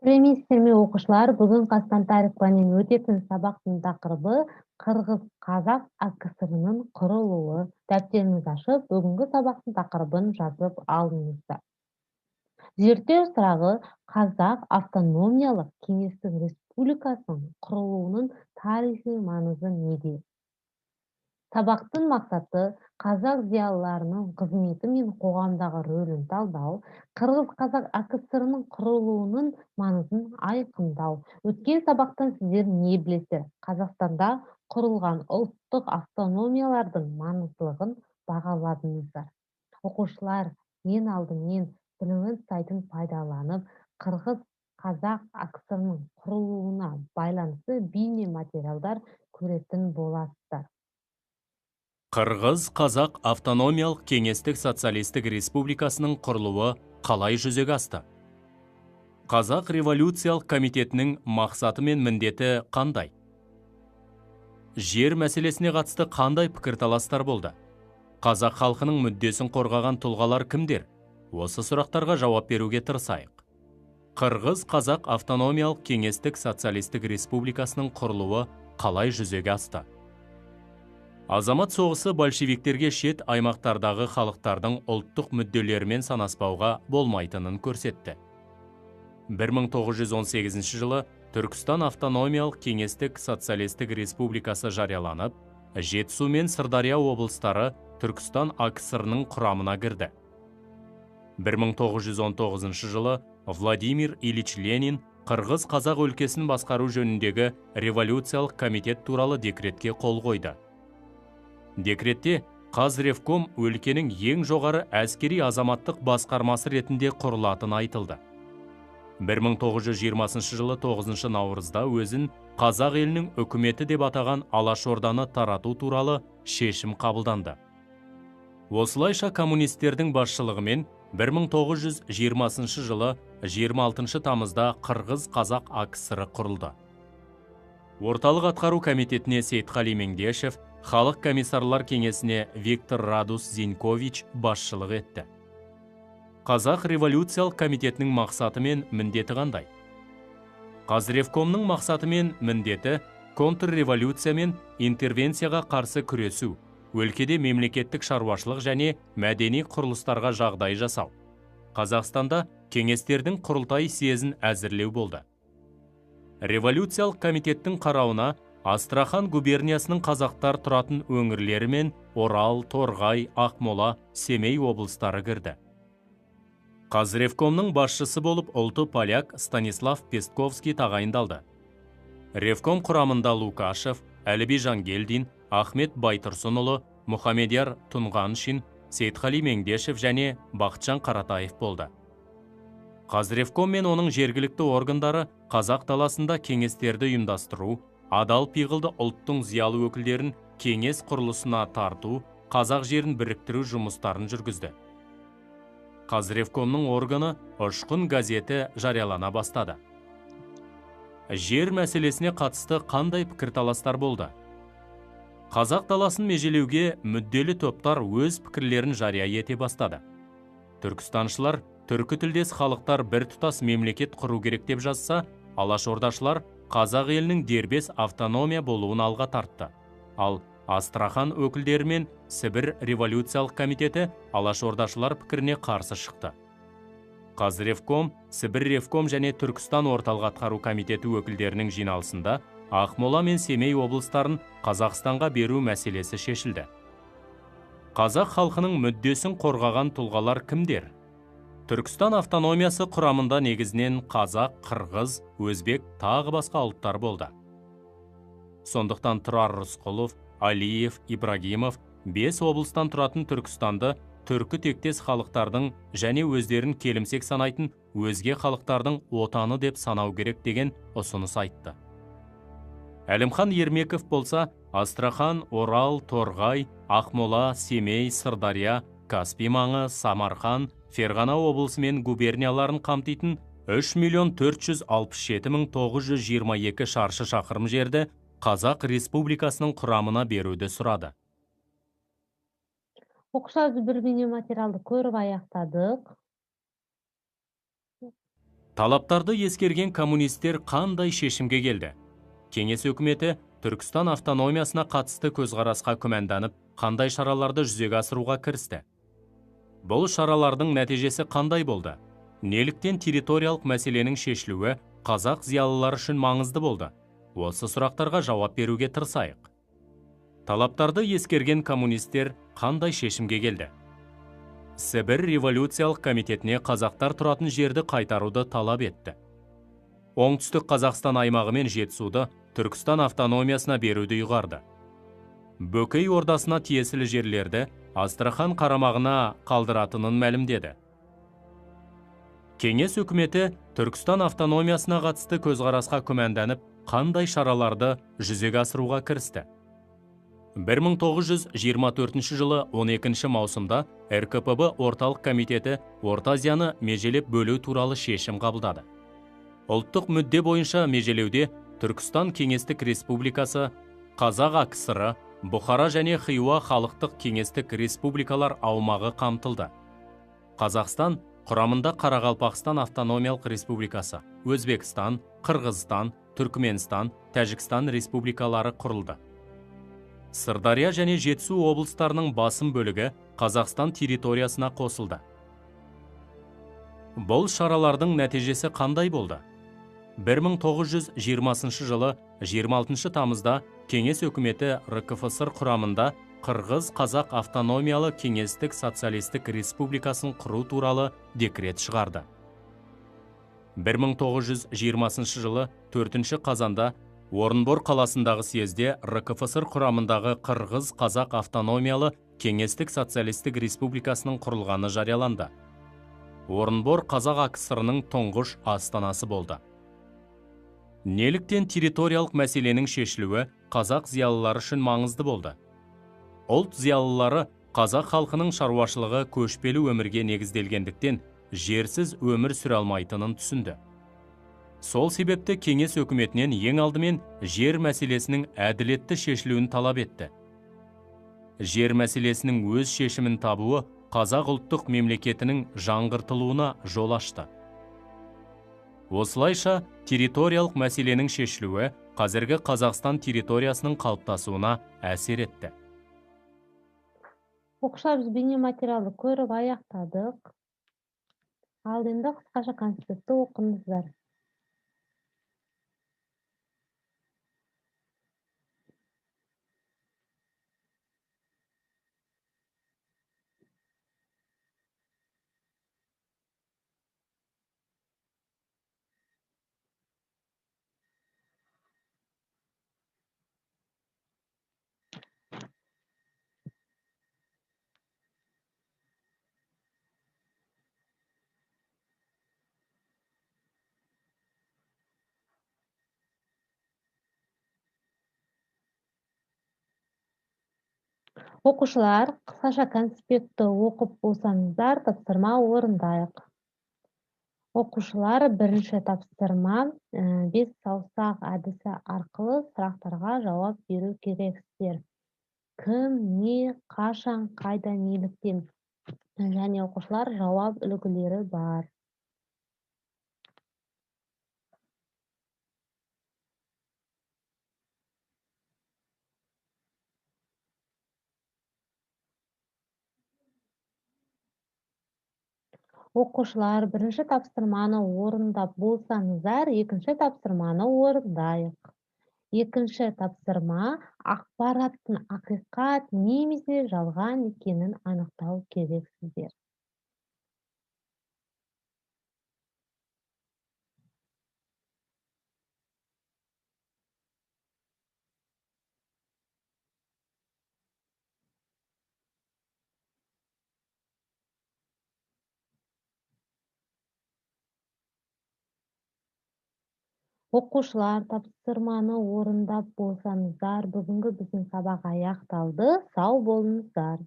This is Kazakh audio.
Сәлеметсіздер ме, оқушылар! Бүгін Қазақстан тарих пәнінен өтетін сабақтың тақырыбы Қырғыз-Қазақ АКСР-ның құрылуы. Дәптеріңізді ашып, бүгінгі сабақтың тақырыбын жазып алыңыздар. Зерттеу сұрағы: Қазақ автономиялық кеңестік республикасының құрылуының тарихи маңызы неде? Сабақтың мақсаты: қазақ зиялыларының қызметі мен қоғамдағы рөлін талдау, Қырғыз-Қазақ АКСР-ның құрылуының маңызын айқындау. Өткен сабақтан сіздер не білесіздер? Қазақстанда құрылған ұлттық автономиялардың маңыздылығын бағаладыңыздар. Оқушылар, ең алдымен Білімін сайтын пайдаланып, Қырғыз-Қазақ АКСР-ның құрылуына байланысты бейнематериалдар көретін боласыздар. Қырғыз-Қазақ автономиялық кеңестік социалистік республикасының құрылуы қалай жүзеге асты? Қазақ революциялық комитетінің мақсаты мен міндеті қандай? Жер мәселесіне қатысты қандай пікірталастар болды? Қазақ халқының мүддесін қорғаған тұлғалар кімдер? Осы сұрақтарға жауап беруге тырысайық. Қырғыз-Қазақ автономиялық кеңестік социалистік республикасының құрылуы қалай жүзеге асты? Азамат соғысы большевиктерге шет аймақтардағы халықтардың ұлттық мүдделерімен санаспауға болмайтынын көрсетті. 1918 жылы Түркістан автономиялық кеңестік социалистік республикасы жарияланып, Жетісу мен Сырдария облыстары Түркістан АКСР-ның құрамына кірді. 1919 жылы Владимир Ильич Ленин Қырғыз-Қазақ өлкесін басқару жөніндегі революциялық комитет туралы декретке қол қойды. Декретте Қазревком өлкенің ең жоғары әскери азаматтық басқармасы ретінде құрылатыны айтылды. 1920 жылы 9 наурызда өзін Қазақ елінің үкіметі деп атаған Алашорданы тарату туралы шешім қабылданды. Осылайша коммунистердің басшылығымен 1920 жылы 26 тамызда Қырғыз-Қазақ АКСР құрылды. Орталық атқару комитетіне Сейтқали Меңдешев, Халық комиссарлар кеңесіне Виктор Радус Зинькович басшылық етті. Қазақ революциялық комитетінің мақсаты мен міндеті қандай? Қазревкомның мақсаты мен міндеті контрреволюция мен интервенцияға қарсы күресу, өлкеде мемлекеттік шаруашылық және мәдени құрылыстарға жағдай жасау. Қазақстанда кеңестердің құрылтай съезін әзірлеу болды. Революциялық комитеттің қарауына Астрахан губерниясының қазақтар тұратын өңірлері мен Орал, Торғай, Ақмола, Семей облыстары кірді. Қазревкомның басшысы болып ұлты поляк Станислав Пестковский тағайындалды. Ревком құрамында Лукашев, Әліби Жангелдин, Ахмет Байтұрсынұлы, Мұхамедияр Тұнғаншин, Сейтқали Меңдешев және Бақытжан Қаратаев болды. Қазревком мен оның жергілікті органдары қазақ даласында кеңестерді ұйымдастыру, адал пиғылды ұлттың зиялы өкілдерін кеңес құрылысына тарту, қазақ жерін біріктіру жұмыстарын жүргізді. Қазревкомның органы Ұшқын газеті жариялана бастады. Жер мәселесіне қатысты қандай пікірталастар болды? Қазақ даласын межелеуге мүдделі топтар өз пікірлерін жария ете бастады. Түркістаншылар түркі тілдес халықтар біртұтас мемлекет құру керек деп жазса, алашордашылар қазақ елінің дербес автономия болуын алға тартты. Ал Астрахан өкілдері мен Сібір революциялық комитеті алашордашылар пікіріне қарсы шықты. Қазревком, Сібір ревком және Түркістан орталық атқару комитеті өкілдерінің жиналысында Ақмола мен Семей облыстарын Қазақстанға беру мәселесі шешілді. Қазақ халқының мүддесін қорғаған тұлғалар кімдер? Түркістан автономиясы құрамында негізінен қазақ, қырғыз, өзбек, тағы басқа ұлттар болды. Сондықтан Тұрар Рысқұлов, Алиев, Ибрагимов 5 облыстан тұратын Түркістанды түркі тектес халықтардың және өздерін келімсек санайтын өзге халықтардың отаны деп санау керек деген ұсыныс айтты. Әлімхан Ермеков болса, Астрахан, Орал, Торғай, Ақмола, Семей, Сырдария, Каспий маңы, Самарқан, Ферғана облысы мен губернияларын қамтитын 3 467 922 шаршы шақырым жерді Қазақ Республикасының құрамына беруді сұрады. Оқушылар, бір бейнематериалды көріп аяқтадық. Талаптарды ескерген коммунистер қандай шешімге келді? Кеңес өкіметі Түркістан автономиясына қатысты көзқарасқа күмәнданып, қандай шараларды жүзеге асыруға кірісті? Бұл шаралардың нәтижесі қандай болды? Неліктен территориялық мәселенің шешілуі қазақ зиялылары үшін маңызды болды? Осы сұрақтарға жауап беруге тырысайық. Талаптарды ескерген коммунистер қандай шешімге келді? Сібір революциялық комитетіне қазақтар тұратын жерді қайтаруды талап етті. Оңтүстік Қазақстан аймағы мен Жетісуды Түркістан автономиясына беруді ұйғарды. Бөкей ордасына тиесілі жерлерді Астрахан қарамағына қалдыратынын мәлімдеді. Кеңес үкіметі Түркістан автономиясына қатысты көзқарасқа күмәнданып, қандай шараларды жүзеге асыруға кірісті? 1924 жылы 12 маусымда РКПБ Орталық комитеті Орта Азияны межелеп бөлу туралы шешім қабылдады. Ұлттық мүдде бойынша межелеуде Түркістан Кеңестік Республикасы, Қазақ АКСР, Бұхара және Хиуа халықтық кеңестік республикалар аумағы қамтылды. Қазақстан құрамында Қарақалпақстан автономиялық республикасы, Өзбекстан, Қырғызстан, Түркіменстан, Тәжікстан республикалары құрылды. Сырдария және Жетісу облыстарының басым бөлігі Қазақстан территориясына қосылды. Бұл шаралардың нәтижесі қандай болды? 1920 жылы 26 тамызда Кеңес өкіметі РКФСР құрамында Қырғыз-Қазақ автономиялы Кеңестік Социалистік Республикасын құру туралы декрет шығарды. 1920 жылы 4 қазанда Орынбор қаласындағы съезде РКФСР құрамындағы Қырғыз-Қазақ автономиялы Кеңестік Социалистік Республикасының құрылғаны жарияланды. Орынбор Қазақ АКСР-ның тұңғыш астанасы болды. Неліктен территориялық мәселенің шешілуі қазақ зиялылары үшін маңызды болды? Ұлт зиялылары қазақ халқының шаруашылығы көшпелі өмірге негізделгендіктен жерсіз өмір сүре алмайтынын түсінді. Сол себепті кеңес өкіметінен ең алдымен жер мәселесінің әділетті шешілуін талап етті. Жер мәселесінің өз шешімін табуы қазақ ұлттық мемлекетінің жаңғыртылуына жол ашты. Осылайша, территориялық мәселенің шешілуі қазіргі Қазақстан территориясының қалыптасуына әсер етті. Оқушылар, біз бейнематериалды көріп аяқтадық. Ал енді қысқаша конспектті оқыңыздар. Оқушылар, қысқаша конспектті оқып болсаңыздар, тапсырма орындайық. Оқушылар, бірінші тапсырма 5 саусақ әдісі арқылы сұрақтарға жауап беру керексіздер. Кім, не, қашан, қайда, неліктен. Және оқушылар, жауап үлгілері бар. Оқушылар, бірінші тапсырманы орындап болсаңыздар, екінші тапсырманы орындайық. Екінші тапсырма ақпараттың ақиқат немесе жалған екенін анықтау керексіздер. Оқушылар, тапсырманы орындап болсаңыздар, бүгінгі біздің сабақ аяқталды. Сау болыңыздар.